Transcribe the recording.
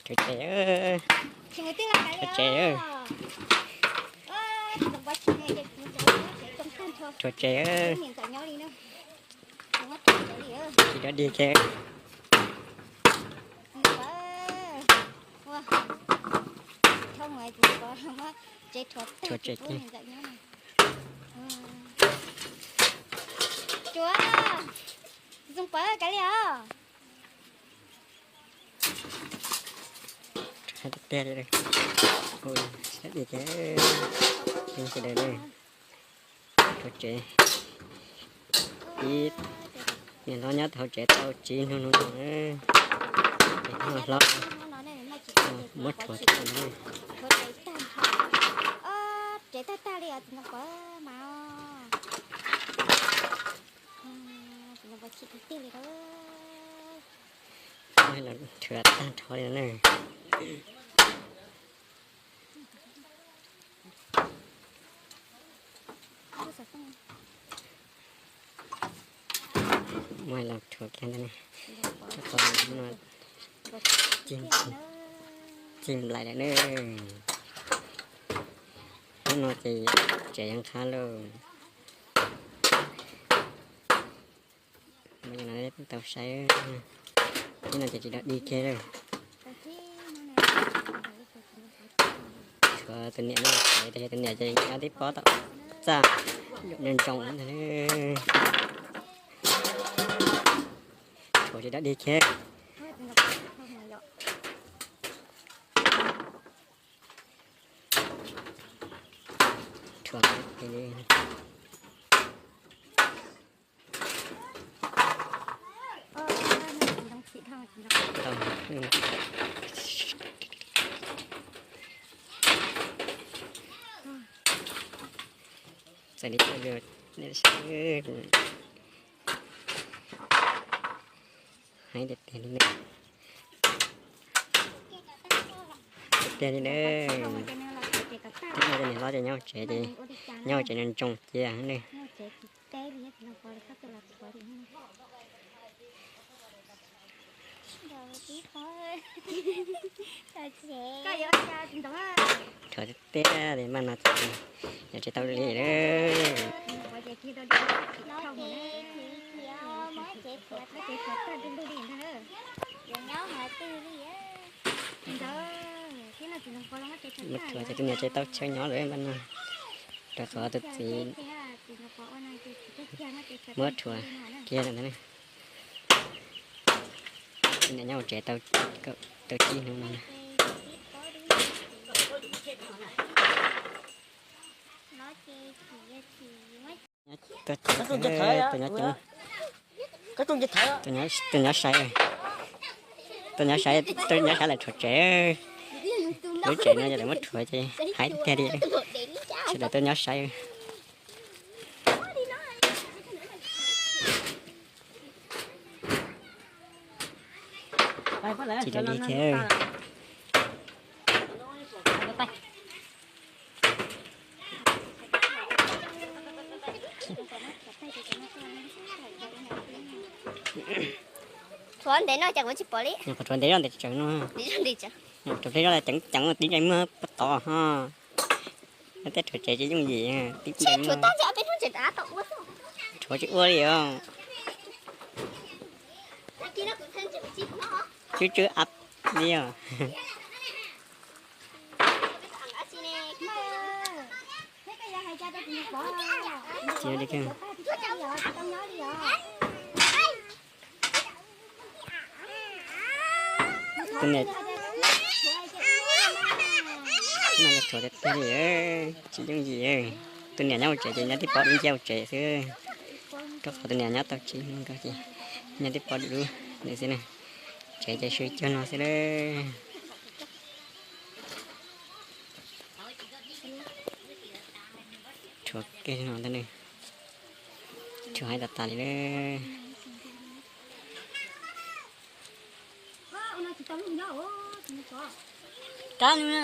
Rhuav tsev, rhuav tsev, rhuav tsev. Tsis dog dig thiab. Rhuav tsev. Tsuav, Ntxoov Pov, kav liam os. Tiag tiag li, sab dig thiab. Sawv daws, rhuav tsev. Ib niam hlob nyob hauv tsev tau tsib hnub no, hlob muab rhuav tag no. Tsev tag tag li os, Ntxoov Pov mas. Ntxoov Pov chim tiag tiag li os. Rhuav tag nrho li na. Muab los rhuav kiag ntawm no. Cig nplaim lawm na. Hnub no ces tsev yeej qab lauj. Tau saib, hnub no ces tsis dog dig kiag lawm. Tshuav tus niam no, tus niam ces nyob tib pob tom txaj, nyob ntsoos ntag. Tshuav tsis dog dig kiag. Rhuav li. Txawm li heev tiag tiag li na. Tiag tiag li na. Hnub no ces niam hlob ces nyob hauv tsev ces, nyob hauv tsev no ntsoos cia ne. Rhuav tiag tiag li mas no ces, yog tsis tau li lawm. Muab rhuav ces tus niam ces tau chaw nyob lawm mas no. Rau qhov tus txiv muab rhuav kiag lawm ntag. Tus niam nyob hauv tsev tau tsib hnub no. Tuaj tsev, tuaj nyob tsev, tuaj nyob saib, tuaj nyob saib, tuaj nyob saib lawv rhuav tsev. Lub tsev no yog lawv muab rhuav ces heev tiag li. Sawv daws tuaj nyob saib. Tsis dog dig thiab. Rhuav ntev no cas kuv tsis pom li. Qhov rhuav ntev zoj ntev tseem no. Rhuav ntev zoj ceev ceev tib ntsais muag pab tod ho. Tej rhuav tsev tsis yooj yim, tib ntsais muag. Rhuav tsis ua li os. Tswb tswb av li os. Tus niam, no rhuav tiag tiag li, tsis yooj yim. Tus niam nyob hauv tsev ces nyob tib pob dub nciab hauv tsev xwb, rau qhov tus niam nyob tau tsib hnub ces nyob tib pob dub dub ntawd xwb na. Tsev ces sib cuag no xwb lawm. Rhuav kiag no ntag, rhuav heev tas tas li lawm. Rab no na,